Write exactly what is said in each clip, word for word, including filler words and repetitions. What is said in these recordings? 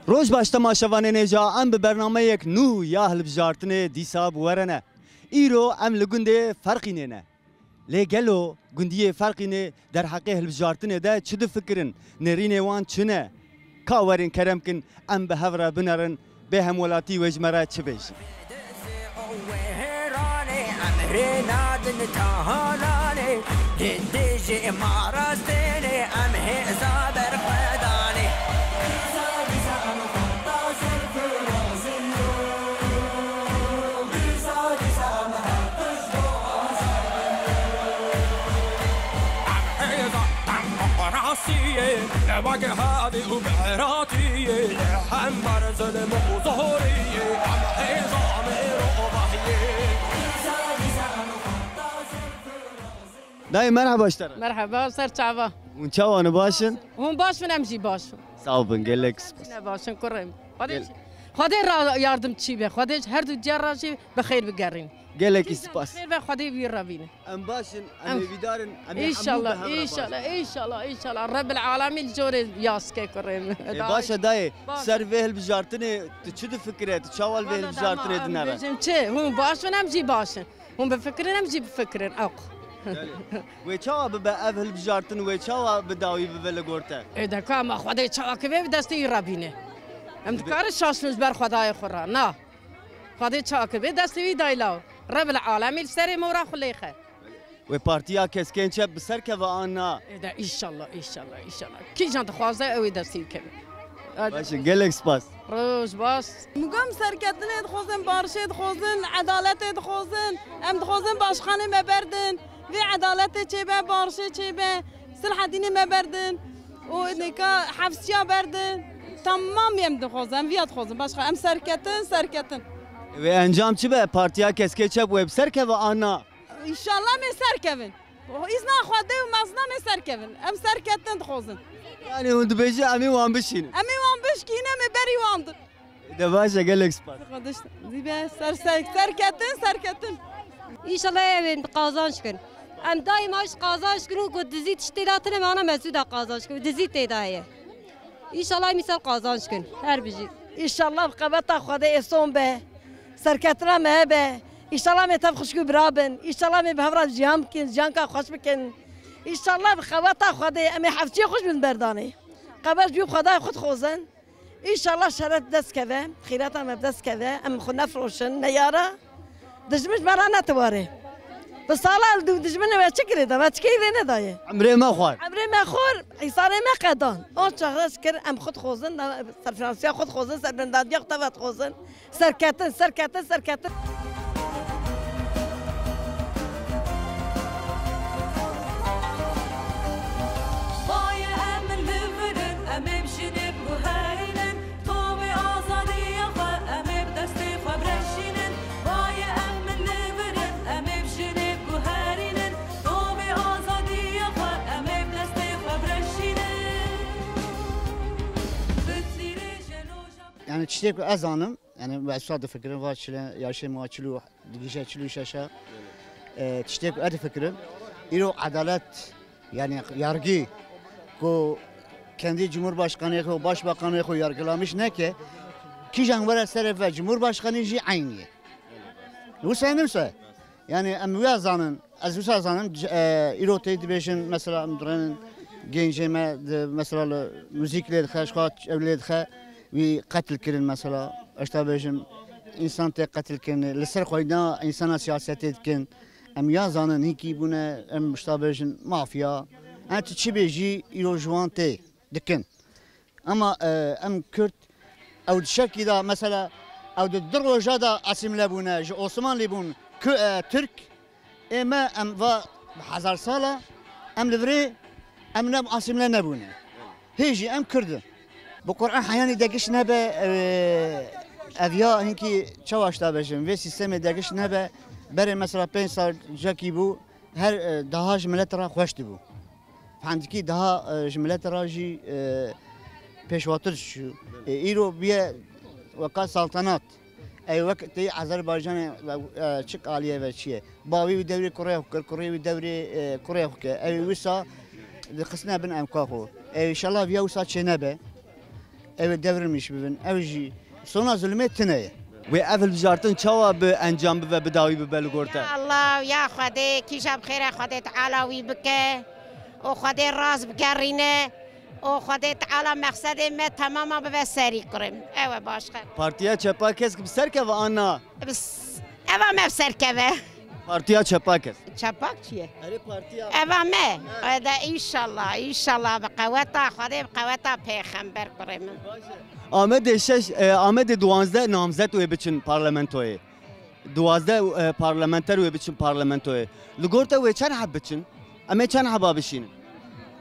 Roj baş temaşevanên hêja, em bi bernameyek nû ya hilbijartinê dîsa bi we re ne. Îro em li gundê Ferqînê ne. Lê gelo gundiyê Ferqînê derheqê hilbijartinê de çi difikirin? Nêrînê wan çi ne? Ka werin kerem kin, em bi hev re binerin, bê hemwelatî wê ji me re çi bêjin? Wê hêranê em rê nadin tahalanê, hindê jê marastênê em hêza berxwedanê. Em hêza demokrasiyê, ne wek hadî û beratiyê, hember zulm û zoriyê, em hêza mêrovahiyê. Dayê, merhaba ji te re. Merhaba, ser çava. Hûn çawa ne, baş in? Hûn baş in, em jî baş in. Sağ bin, gelek spas. Ne baş in, kurê min. Xwedê, Gel- Xwedê ra yardim çî be. Xwedê her du ciya ra jî bi xêr bigerîn. Gelekî spas. Xêr be, Xwedê wî re bîne. Em baş in, em Em- hêvîdar in, em ê hemû Înşallah, bi hev re baş. Înşallah, înşallah, înşallah. Rebbil alemîn li jorê yas ke kurê min. Ê, baş e dayê, Baş. ser vê hilbijartinê tu çi difikire, tu çawa li vê Valla hilbijartinê dema dinere? Bêjim çi, hûn baş in, em jî baş in. Hûn bifikirin, em jî bifikirin, ew. Belê. Wê çawa bibe ev hilbijartin, wê çawa bi dawî bibe li gor te? Ê de ka ma Xwedê çawa ki vê bi destê wî re bîne. Em dikarin şaşin ji ber Xwedayê xwe re, na. Xwedê çawa ki vê destê wî dayla. Rebbil alemî li serê mora xwe lêxe. Wê partiya Keskên Çep bi ser keve an na? Ê de, înşallah, înşallah, înşallah. Kîjan dixwaze ew ê destî bikeve. Hadi. Baş e, gelek spas. Roj baş. Mugam serketinê dixwazin, barişê dixwazin, edaletê dixwazin. Em dixwazin başxanê me berdin. Vê edaletê çêbe, barişê çêbe. Silhedînê me berdin. Û nika hefsiya berdin. Tamam em dixwazin, em viya dixwazin. Başka em serketin, serketin. Wê encam çi be? Partiya Keskê Çep wê bi ser keve an na? Înşallah em ê serkevin. Îzna Xwedê û mezna em ê serkevin. Em serketin dixwazin. Yani hûn dibêjin em ê wan bişînin. Em ê wan bişkînin, em ê berî wan din. De baş e, gelek spas. Xwediş dîbe ser, ser, serketin, serketin. Înşallah ew ê qazanç kin. Em daîma ji qazanç kin û ku dizî tiştê de tine me ana Mesûda qazanç kin. Dizî tê de heye. Înşallah mîsal qazanç kin. Her bijî. Înşallah bi qeweta Xwedê êson be. Serketina me hebe. Înşallah me tev xwişk û bira bin. Înşallah me bi hev re jiyan bikin, jiyanka xweş bikin. Înşallah bi qeweta Xwedê em ê hevçiyê xweş bin berdanê. Qewet ji wî Xwedayê xwe dixwazin. Înşallah şer bi dest keve, xîreta me bi dest keve, em xwe nefroşin, neyara. Dijmin ji me re netiware. Bi sala li dijminê me çi kirê de, me çi kirê nedaye. Emrê me xwar. Emrê me xwar, îsarê me qedan. On çaxres kir, em xwe dixwazin, serfinasiya xwe dixwazin, serbilindadiya xwe teva dixwazin. Serketin, serketin, serketin. Baye em li vir in, em ê bi jinê biguherînin. Tovê azadiya xwe, em ê bi destê xwe bireşînin. Baye em li vir in, em ê bi jinê biguherînin. Tovê azadiya xwe, em ê bi destê xwe bireşînin. Bi tîrê jenoja. Yani tiştê ku ez zanim, yani, me esas difikirin, va çile, yaşê ma çil û, digije çil û şeş e. E, tiştê ku ez difikirim, îro edalet, yani yargı, ku kendi Cumhurbaşkanı xwe, Başbakanı xwe yargılamış neke, kîjan were serê ve Cumhurbaşkanı jî aynı ye. Wisa ne wisa? Yani em wîya zanin, ez wisa zanin, c-, e, îro tê dibêjin, mesela em direnin gencê me, di, mesela li muzîk lê dixe, ji xwe ew lê dixe, wî qetil kirin mesela. Ji te bêjin, însan tê qetil kirin, li ser xweyna însana siyasetê dikin. Em ya zanin, hinkî bûne, em ji te bêjin, mafya. Em tu çi bêjî, îro ji wan tê dikin. Ama, e, em Kurd, ew di şekî de, mesela, ew di du roja de asîmle bûne, ji Osmanlî bûn, Ku-, e, Tirk, ê me, em va bi hezar sala, em li virê, em ne asîmle nebûne. Hê jî em Kurd in. Bi Qur'an heyanî degiş nebe, e, ev ya hinkî çawa ji te bêjim, vê sîstemê degiş nebe, berê mesela pênc sal cekî bû, her, e, daha ji milet re xweş dibû. Fendikî daha, e, ji miletê re jî, e, pêşwatir çû. E, îro bûye weka saltanat. Ew wek tê Azerbaycanê, e, çi aliyê ve çi ye? Bavê wî dewrê kurê xwe kir, kurê wî dewrê, e, kurê xwe kir. Ew wisa dixistine bin emka xwe. Ew înşallah viya wisa çênebe. ew ê devrilmiş bibin. Ew jî sona zulmê tune ye. Wê ev hilbijartin çawa bi encam bibe, bi dawî bibe li gor te? Ya Allah, ya Xwedê, kîja bi xêr e, Xwedê Teala wî bike û Xwedê rast bigerîne û Xwedê Teala mexsedê me temama bibe serî kurê min. Ew e baş xeber. Partiya Çepa Kesk bi ser keve an na? Bs-, eva me bi ser keve. Partiya Çepa Kesk. Çepak çi ye? Erê partiya. Eva me. Ha. Ede înşallah, înşallah bi qeweta Xwedê, bi qeweta pêxember kurê min. Amedê şeş, e, Amedê duwazdeh namzet wê biçin parlamentoyê. Duwazdeh, e, parlamenter wê biçin parlamentoyê. Li gor te wê çend heb biçin? Em ê çend heba bişînin?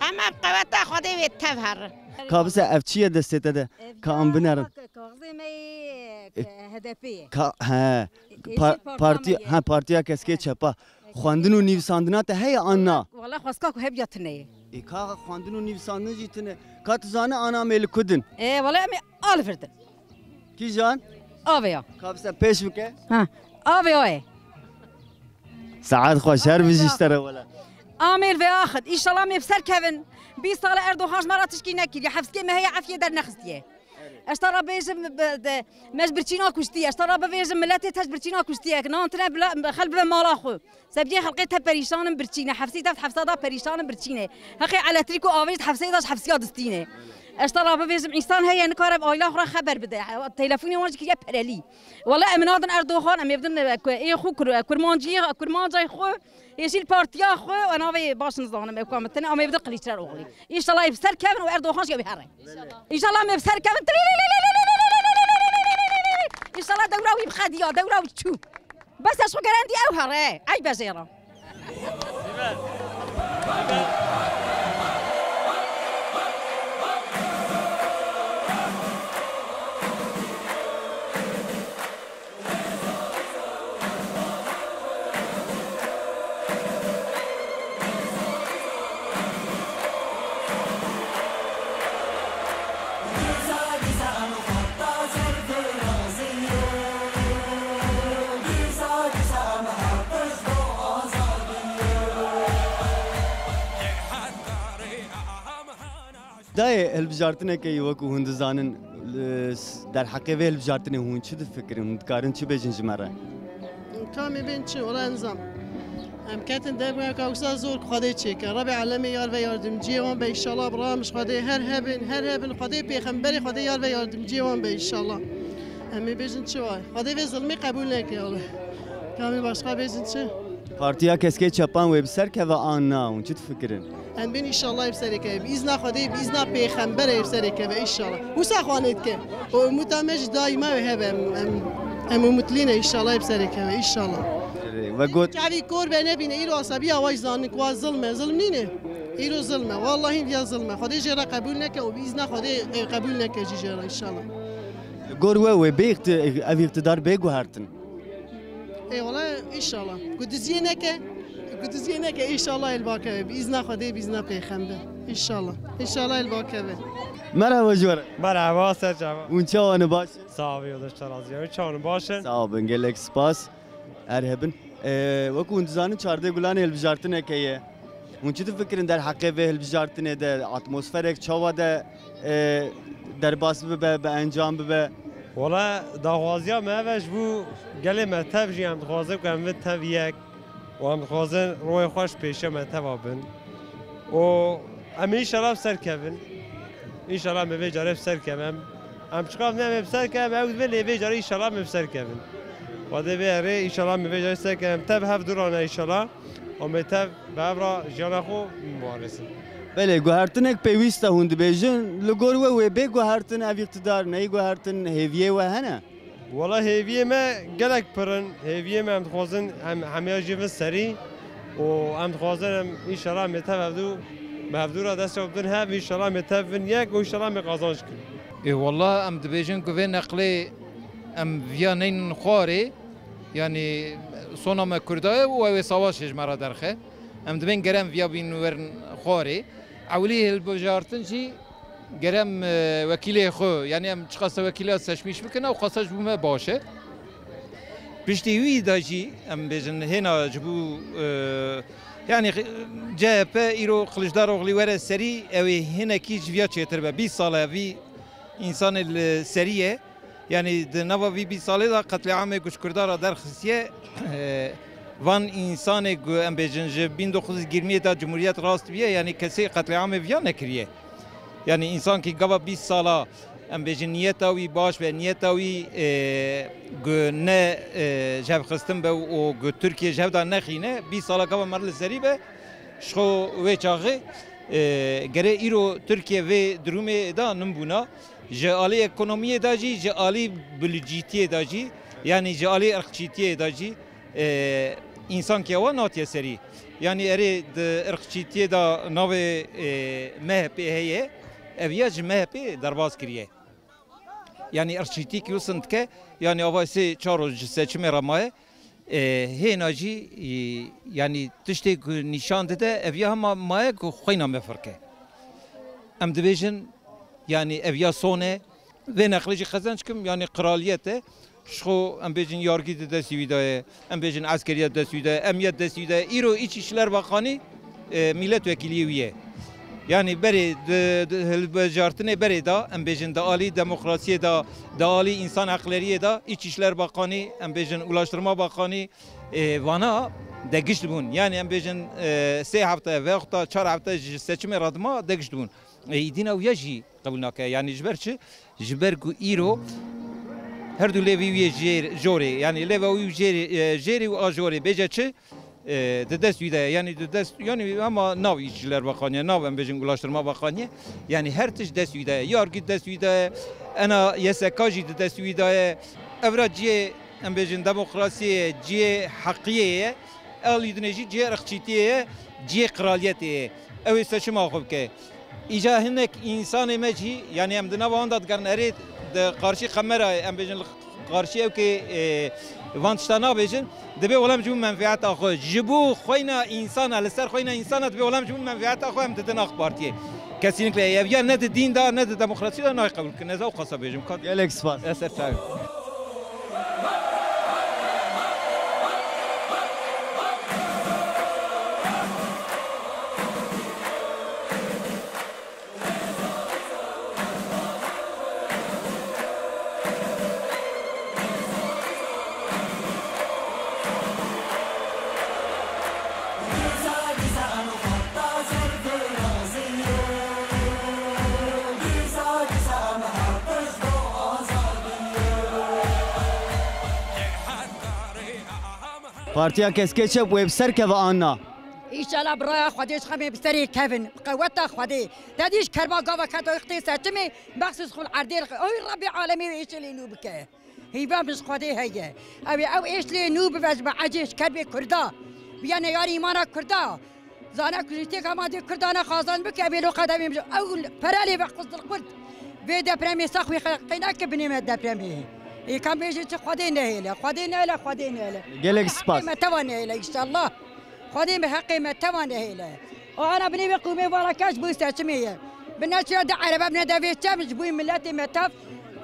Em ev qeweta Xwedê wê tev herin. Ka bise ev çi ye destê te de? Ka em binerin. Ka-, kaxizê me yê, e, H D P ye. Ka-, he. Êdî Pa-, partiya partiya, me ye. He, Partiya Keskê Çepa. Xwendin û nivîsandina te heye an na? Wala xwestka ku hebiya tune ye. Ê, ka xwendin û nivîsandin jî tune. Ka tu zane ana me li ku din? Ê, wala em ê a li vir din. Kîjan? Avê ya. Ka bise pêş bike. Ha. Avê ya ye. Saet xweş, her bijî ji te re wele. Amê li vê axit. Înşallah em ê bi ser kevin. Bîst sal e Erdogan ji me re tişkî nekiriye. Hefskê me heye efiyê dernexistiye. Ez te re bêjim, bi-, de, me ji birçîna kuştiye. Ez te re bivêjim, miletê te ji birçîna kuştiye. Nan tine bila, xel bibe mala xwe. Sebiyê xelkê te perîşan in, birçî ne. Hefsî te hefsa da perîşan in, birçî ne. Heqê elektrîk û avê ji hefsê da ji hefsiya distîne. Ez te re bivêjim, însan heye nikare bi aîla xwe re xeber bide. Telefonê wan jî kiriye perelî. Wele em nadin Erdogan, em ê bidin, e, ku-, ê xwe kur-, kurmanciyê, kurmancayê xwe, ê jî li partiya xwe, e, navê baş nizanim, e, ku em tine, em ê bidin Qilîçler oxlî. Înşallah ê bi ser kevin û Erdogan jî ew ê here. Înşallah em ê bi ser kevin. Înşallah dewra wî bi xediya, dewra wî çû. Bes ez xwe gerendî ew here. Eyb e jê re. Dayê hilbijartinekê yî wekû hûn dizanin, li s-, derheqê vê hilbijartinê hûn çi difikirin? Hûn dikarin çi bêjin ji me re? Ka em ê bên çi? Wela nizam. Em ketin dergeheka wisa zor ku Xwedê çêke. Rebê alemê yar ve yardimciyê wan be înşallah. Bi raya min ji Xwedê her hebin, her hebin. Xwedê pêxemberê Xwedê yar ve yardimciyê wan be înşallah. Em ê bêjin çi vay? Xwedê vê zilmê qebûl neke wele. Ka em ê başqa bêjin çi? Partiya Keskê Çepan wê bi ser keve an na? Hûn çi difikirin? Em bên înşallah ê bi serê keve. Bi îzna Xwedê, bi îzna pêxemberê ê bi serê keve înşallah. Wisa xwanê dike. Û umuta me jî daîma wê hebe. Em, em, em umutlî ne înşallah ê bi serê keve înşallah. Ve got Çavî kor be nebîne, îro asabiya wa jî zanin ku wa zilm e. Zilm nîne? Îro zilm e. Wallahî viya zilm e. Xwedê jê re qebûl neke û bi îzna Xwedê, e, qebûl neke jî jê re înşallah. Li gor we wê bê îqti-, ev îqtidar bê guhertin? Ê wele înşallah. Ku diziyê neke, ku diziyê neke înşallah ê li ba keve. Bi îzna Xwedê, bi îzna pêxember. Înşallah. Înşallah ê li ba keve. Merhaba ji we re. Merhaba, ser çava. Hûn çawa ne baş in? Sağ ol, yoldaş razı. Çawa ne baş in? Sağ olun, gelek spas. Her hebin. Ee, wekî hûn dizanin çardeh Gulanê hilbijartineke ye. Hûn çi difikirin derheqê vê hilbijartinê de, atmosferek çawa de, e, derbas bibe, bi encam bibe? Wala daxwaziya me ev e, ji bo gelê me tev jî em dixwazin ku em bin tev yek û em dixwazin royê xweş pêşiya me teva bin. Û em ê înşallah bi ser kevin. Înşallah em ê vê carê bi ser kevin. Em, em çiqas ne em ê bi ser kevin, ew dibe lê vê carê înşallah em ê bi ser kevin. Xwedê vê herê înşallah em ê vê carê ser kevin. Em tev hev dû re ne înşallah. Em ê tev bi hev re jiyana xwe biparêzin. Belê, guhertinek pêwîst e hûn dibêjin. Li gor we wê bê guhertin ev îqtidar, neyê guhertin hêviyê we hene? Wala hêviyê me gelek pir in. Hêviyê me em dixwazin em hemiya jî bin serî û em dixwazin em înşallah em ê tev hevdû, bi hevdû re dest xwe bidin hev, înşallah em ê tev bin yek û înşallah em ê qazanc kin. Ê wala em dibêjin ku vê neqlê em viya neynin xwarê, yanî sona me Kurda ye û ew ê savaşê ji me re derxe. Em dibên gere em viya bînin werin xwarê. Ewilî hilbijartin jî Gerem, e, wekîlê xwe, yanî em çiqasa wekîla seçmîş bikin, ew qasa ji bo me baş e. Piştî wî de jî, em bêjin, hêna ji bo, e, yanî, C H P îro Kiliçdaroglu were serî, ew ê hinekî ji viya çêtir be. Bîst sal e vî Însanê li serî ye. Yanî di nava vî bîst salê de qetlîamê ku ji Kurda re derxistiye, e, van însanê ku em bêjin ji bin dokuz yüz yirmi de cumhuriyet rast biye, yanî kesê qetlîamê viya nekiriye. Yanî însankî gava bîst sala, em bêjin, niyeta wî baş be, niyeta wî, e, ku ne, e, jevxistin be û ku Tirkiye ji hev de nexîne, bîst sala gava meriv li serî be, ji xwe wê çaxê, e, gere îro Tirkiye vê durumê de nibûna. Ji alî ekonomiyê de jî, ji alî bilicîtiyê de jî, yanî ji alî irqçîtiyê de jî, e, însankiya wan hatiye serî. Yanî erê di irqçîtiyê de navê, e, M H P heye, ev ya ji M H P derbas kiriye. Yanî irqçîtî ki wisa dike, yanî ava sê çar roj ji seçimê re maye, e, hêna jî, e, yanî tiştê ku nîşan dide, ev ya hema maye ku xweyna me firke. Em dibêjin, yanî ev ya son e, vê neqlê jî qezenc kim, yanî qiraliyet e. Ji xwe em bêjin yargî di destî wî de ye, em bêjin eskeriyet dest wî de ye, emniyet dest wî de ye. Îro Îçişler Bakanî, e, milletvekiliyê wî ye. Yanî berê di, di hilbijartinê berê de, em bêjin di alî demokrasiyê de, di alî însan heqleriyê de, Îçişler Bakanî, em bêjin Ulaştırma Bakanî, e, vana de giş dibûn. Yanî em bêjin, e, sê hefte vexta çar hefte ji seçimê re dima de giş dibûn. E, îdîna wî ya jî qebûl nake. Yanî ji ber çi? Ji ber ku îro her du lêvî wî yê jêr-, jorê, yanî lêva wî jêrê, e, jêrê û a jorê bêje çi? E, di dest wî de ye. Yanî di dest, yanî hema nav Îçişler Bakanî ye, nav em bêjin Ulaştırma Bakanî ye. Yanî her tişt dest wî de ye. Yargî dest wî de ye. Ena Y S K jî di dest wî de ye. Evra cihê, em bêjin, demokrasiyê ye, cihê heqiyê ye. Alî dinê jî cihê irqçîtiyê ye, cihê qiraliyetê ye. Ew ê seçima xwe bike. Îca hinek însanê me jî, yanî em di nava wan de digerin, erê di qarşî kamerayê, em bêjin, li qarşî ew kê, e, van tişta nabêjin, dibê welem ji bo menfeeta xwe, ji bo xweyna însana, li ser xweyna însana dibê welem ji bo menfeeta xwe em didin AK Partiyê. Kesinlikle. Ev ya ne di dîn de, ne di demokrasî de nayê qebûl kirin. Ez ew qasa bêjim. Gelek spas. Ez ser çavê. Partiya Keske Çep wê bi ser keve an na? Înşallah bi raya Xwedê ji xemê bi serê kevin, bi qeweta Xwedê. Te dî ji kerba gava keta wextê seçimê, bexsî xul erdê, oy Rebbê alemê wê êşê lê nû bike. Hîva min ji Xwedê heye. Ew ê ew êş lê nû bibe ji be ecê ji kerbê Kurda. Biya neyarî îmana Kurda. Zana ku ji têka ma dê Kurda ne xazan bike, ev ê lo qedemê min ji ew pere lê ve quzil qurt. Vê depremê sax wî qe-, qeyna ke binê me depremê. Ê kam bêjin çi Xwedê nehêle, Xwedê nehêle, Xwedê nehêle. Gelek spas. Heqê me teva nehêle înşallah. Xwedê me heqê me teva nehêle. O ana binê vê qûmê vala ke ji bo seçimê ye. Bi neçira de erebe bine devê çem ji bo miletê me tev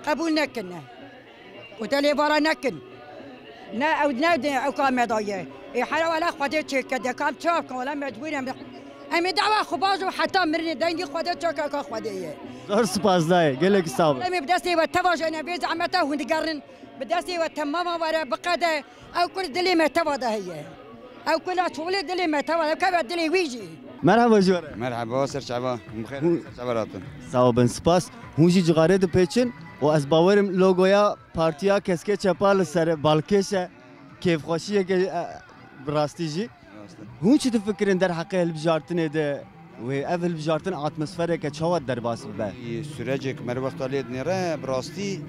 qebûl nekirine. Û te lê vala nekin. Ne ew, ne de ew ka me daye. Ê hera wela Xwedê çêke de kam çav kan wela mecbûr em. Em ê dawa xwe bajo heta mirinê dengî Xwedê çêke ka Xwedê ye. Zor spas dayê. Gelek sağ ol. Em ê bi destê we teva jene vê zehmeta hûn digerin. Bi destê we temama were biqede. Ew kul dilê me teva de heye. Ew kula çolê dilê me teva de keve dilê wî jî. Merhaba ji we re. Merhaba, ser çava. Bixêr, ser çava ratin. Sağ ol, bin spas. Hûn jî cixarê dipêçin û ez bawerim logoya Partiya Keske Çepa li ser balkêş e, kêfxweşiyeke, e, bi rastî jî. Rast e. Hûn çi difikirin derheqê hilbijartinê de wê ev hilbijartin atmosfereke çawa derbas bibe? Wî sürecek me wexta lê dinêre, bi rastî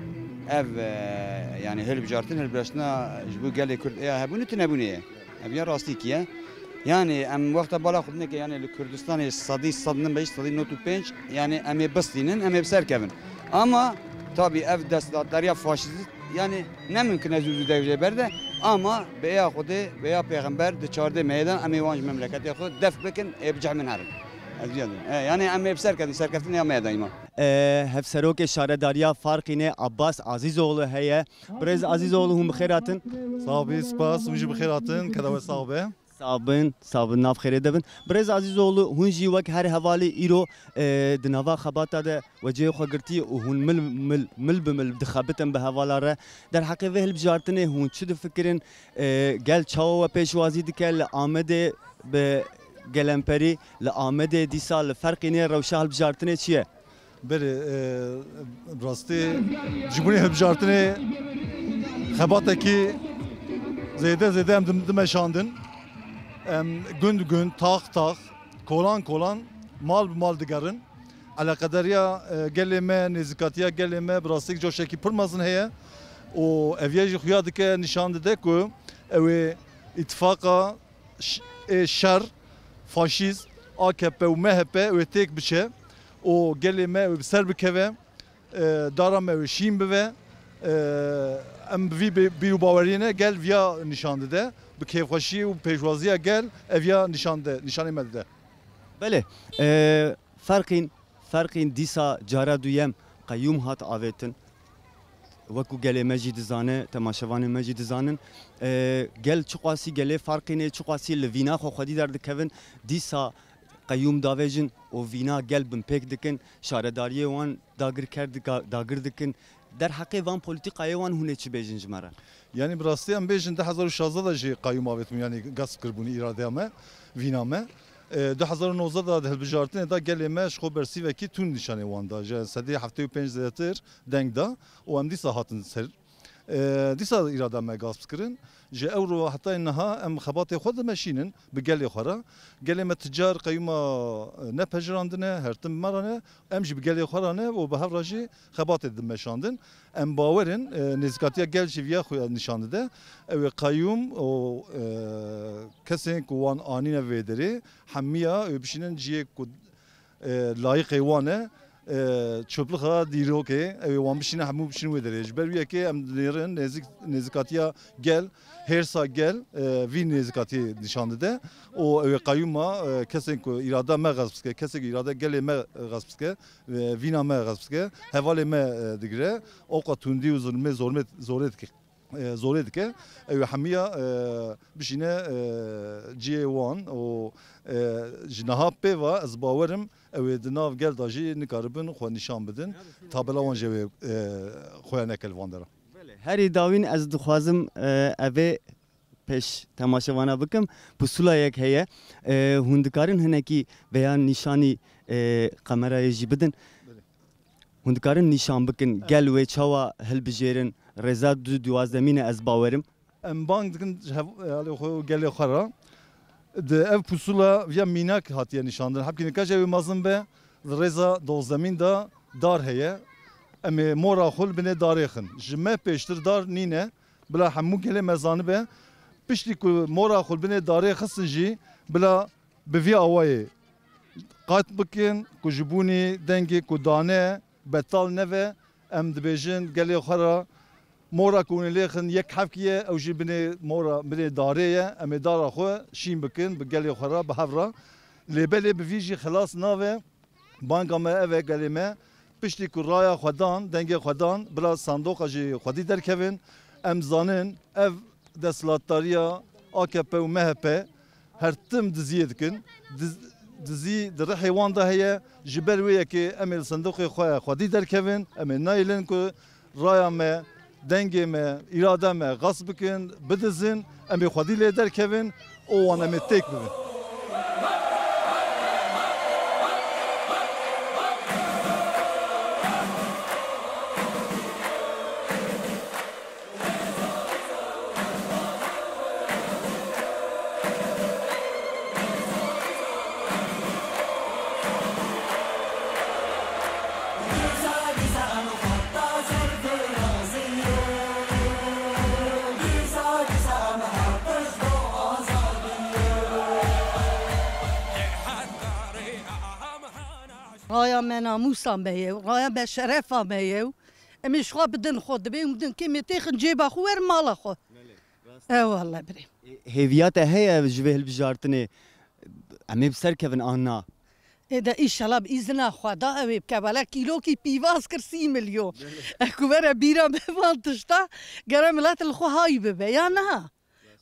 ev, e, yanî hilbijartin, hilbijartina ji bo gelê Kurd ê ya hebûnê tunebûnê ye. Ev ya rastîkî ye. Yanî em wexta bala xwe dineke, yanî li Kurdistanê sedî sed nebe, sedî nod û pênc, yanî em ê bistînin, em ê bi ser kevin. Ama tabî ev desthilatdariya faşîst, yanî ne mimkin e zû zû dev jê berde, ama bi êya Xwedê, bi êya Pêxember di çardê mehê de em ê wan ji memleketê xwe def bikin, ê bi cih min herin. Ez vîya dikim. E, yanî em ê bi ser kevin, serkeftin ya me ye daîma. E, Hevserokê Şaredariya Farqînê Abbas Azîzoğlu heye. Birêz Azîzoğlu, hûn bi xêr hatin. Sağ ol, spas, hûn jî bi xêr hatin, keda we sax be. Sabin, sabin, nav xêrê de bin. Birêz Azîzoğlu, hûn jî wek her hevalî îro, e, di nava xebata de wecihê xwe girtî û hûn mil, mil, mil bi mil dixebitin bi hevala re. Derheqê vê hilbijartinê hûn çi difikirin? E, gel çawa we pêşwazî dike li Amedê bi gelemperî, li Amedê dîsa li Ferqînê rewşa hilbijartinê çi ye? Belê, e, rastî ji bo hilbijartinê xebatekî zêde zêde em dim-, dimeşandin. Em gund gund, tax tax, kolan kolan, mal bi mal digerin. Eleqedariya, e, gelê me, nêzîkatiya gelê me bi rastî coşekî pir mezin heye û ev yê jî xuya dike, nîşan dide ku ew ê îtifaqa ş-, ê şer, faşîst, A K P û M H P wê têk biçe û gelê me wê bi ser bikeve, e, dara me wê şîn bibe. E, em bi vî bê-, bîr û baweriyê ne, gel viya nîşan dide. Bi kêfxweşiyê û pêşwaziya gel ev ya nîşan de, nîşanê me dide. Belê, e, Ferqîn, Ferqîn dîsa cara duyem qeyûm hat avêtin. Wekû gelê me jî dizane, temaşevanê me jî dizanin, e, gel çiqasî gelê Ferqînê, çiqasî li vîna xwe xwedî derdikevin, dîsa qeyûm davêjin û vîna gel binpêk dikin, şaredariyê wan dagirker dika-, dagir dikin. Derheqê van polîtîkayê wan hûn ê çi bêjin ji me re? Yanî bi rastî em bêjin du hezar û şazdeh de jî qeyûm avêtibûn, yanî gasp kiribûn îradeya me, vîna me. E, du hezar û nozdeh de di hilbijartinê de gelê me ji xwe bersîvekî tund nîşanê wan da. Ji sedî heftê û pênc zêdetir deng da û em dîsa hatin ser. E, dîsa îrada me gasp kirin. Ji ewro heta niha em xebatê xwe dimeşînin bi gelê xwe re. Gelê me ti car qeyûma, e, nepejirandine, her tim me re ne. Em jî bi gelê xwe re ne û bi hev re jî xebatê dimeşandin. Em bawer in, e, nêzîkatiya gel jî viya xwe nîşan dide. Ew ê qeyûm û, e, kesên ku wan anîne vê derê, hemiya ew ê bişînin cihê ku, e, layîqê wan e, e, çöplüxa dîrokê, ew ê wan bişîne, hemû bişîn wê derê. Ji ber wî yekê em dinêrin nêzîk-, nêzîkatiya gel, hêrsa gel, e, vî nêzîkatiyê nîşan dide û ew ê qeyûma, e, kesên ku îrada me xesp dike, kesê ku îrada gelê me xesp dike, e, vîna me xesp dike, hevalê me, e, digire, oqa tundî û zulmê zormê, zorê dike, e, zorê dike. Ew ê hemiya, e, bişîne, e, cihê wan û, e, ji niha pê ve ez bawer im ew ê di nav gel de jî nikaribin xwe nîşan bidin. Tabela wan jî ew ê, e, xwe neke li van dera. Belê, herî dawîn ez dixwazim, e, evê pêş temaşevana bikim. Pusulayek heye. E, hûn dikarin hinekî veya nîşanî, e, kamerayê jî bidin? Belê. Hûn dikarin nîşan bikin, evet, gel wê çawa hilbijêrin, rêza du duwazdemîn e ez bawerim. Em bang dikin ji hev-, alê xwe û gelê xwe re. Di ev pusula viya mînak hatiye nîşandin. Hebkî nika jî ew ê mezin be, di rêza dozdemîn de dar heye. Em ê mora xwe li binê darê xin. Ji me pêştir dar nîne. Bila hemû gelê me zanibe, piştî ku mora xwe li binê darê xistin jî, bila bi vî awayê qet bikin ku ji bûnî dengê ku dane betal neve. Em dibêjin gelê xwe re, mora ku hûn ê lêxin yek hevkî ye, ew jî binê mora, binê darê ye, em ê dara xwe şîn bikin bi gelê xwe re, bi hev re. Lê belê bi vî jî xilas nabe. Banga me ev e, gelê me, piştî ku raya xwe dan, dengê xwe dan, bila sandoqa ji xwedî derkevin. Em zanin ev desthilatdariya A K P û M H P her tim diziyê dikin. Diz-, dizî di rihê wan de heye. Ji ber wê yekê em ê li sindoqê xwe xwedî derkevin. Em ê nayêlin ku raya me, dengê me, îrada me xasp bikin, bidizin, em ê xwedî lê derkevin û wan em ê têk bibin. Raya me namûsa me ye, raya me şerefa me ye. Em ê ji xwe bidin xwe, dibê hûn bidin kê mê têxin cêba xwe werin mala xwe. Belê, rast. E wele birê. Hêviya te heye ji vê hilbijartinê em ê bi ser kevin an na? Ê de îşela bi îzina xwe da ew ê bike. Wele kîlokî pîvaz kir sî milyon. Belê. E ku were bîra me van tişta, gere milet li xwe hay bibe ya niha.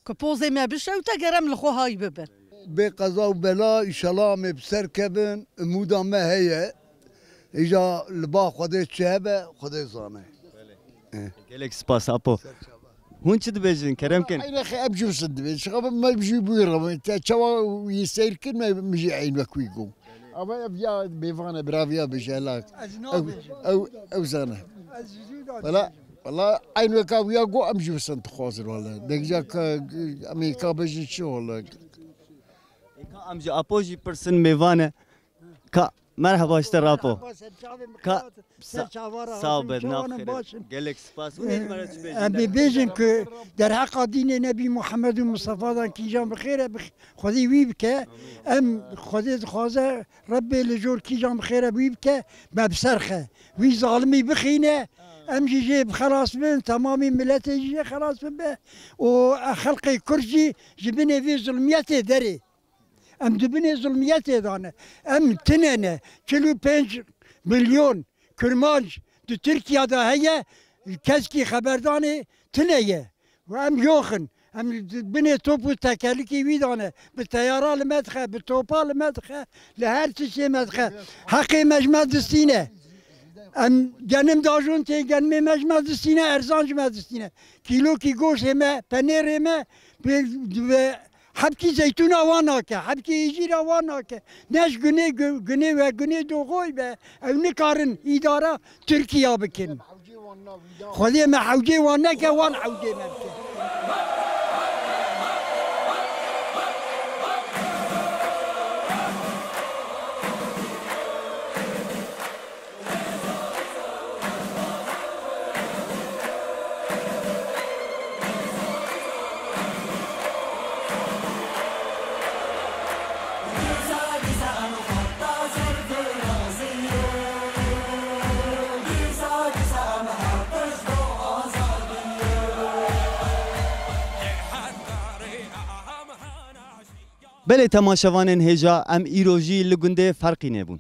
Ku pozê me bişewte, ger em li xwe hay bibin. Bê qeza û bela, înşallah em ê bi ser kevin, umûda me heye. Îja li ba Xwedê çi hebe, Xwedê zane. Gelek spas Apo. Hûn çi dibêjin? Kerem kin. Eynexê em jî wisa dibêjin. Çawa me jî bûyî re. Te çawa wî seyr kir, me min jî eyn wek wî got. Ama ev ya mêvan e, bira viya bêje, helak. Ew, ew, ew zane. Wala, wala eyn weka wî ya got, em jî wisa dixwazin wala. Dekca ka, em ê ka bêjin çi wala. Ê ka em ji Apo jî pirsin, mêvan e. Ka, merheba ji te re Apo. Ka, sa, sağ ol, be, nav xêr. Gelek spas. Hûn ê ji me re çi bêjin? Em ê bêjin ku derheqa dînê Nebî Muhammed û Mustafa dan kîjan bi xêr e, bi Xwedê wî bike. Em Xwedê dixwaze Rebbê li jor kîjan bi xêr e wî bike, me bi ser xe. Wî zalimî bixîne, em jî jê bi xelas bin, temamî miletê jî jê xelas bibe. Û xelqê Kurd jî ji binê vê zulmiyetê derê. Em di binê zulmiyetê de ne. Em tine ne. Çil û pênc milyon Kurmanc di Tirkiye de heye, keskî xeberdanê tine ye. Û em yox in. Em di binê top û tekelikî wî de ne. Bi teyara li me dixe, bi topa li me dixe, li her tiştê me dixe. Heqê me ji me distîne. Em genim dajon tê, genimê me ji me distîne, erzan ji me distîne. Kîlokî goşê me, penêrê me, bi, bi, Hebkî zeytûna wan nake, hebkî hêjîra wan nake. Ne ji gunê gu- gunê we gunê doxoy be, ew nikarin îdara Tirkiya bikin. Xwedê me hewcê wan neke, wan hewcê me bike. Belê temaşevanên hêja, em îro jî li gundê Ferqînê bûn.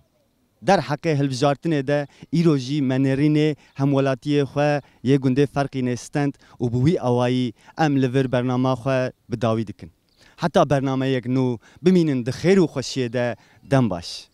Derheqê hilbijartinê de îro jî me nêrînê hemwelatiyê xwe yê gundê Ferqînê stend û bi wî awayî em li vir bernama xwe bi dawî dikin. Heta bernameyek nû bimînin di xêr û xweşiyê de, dem baş.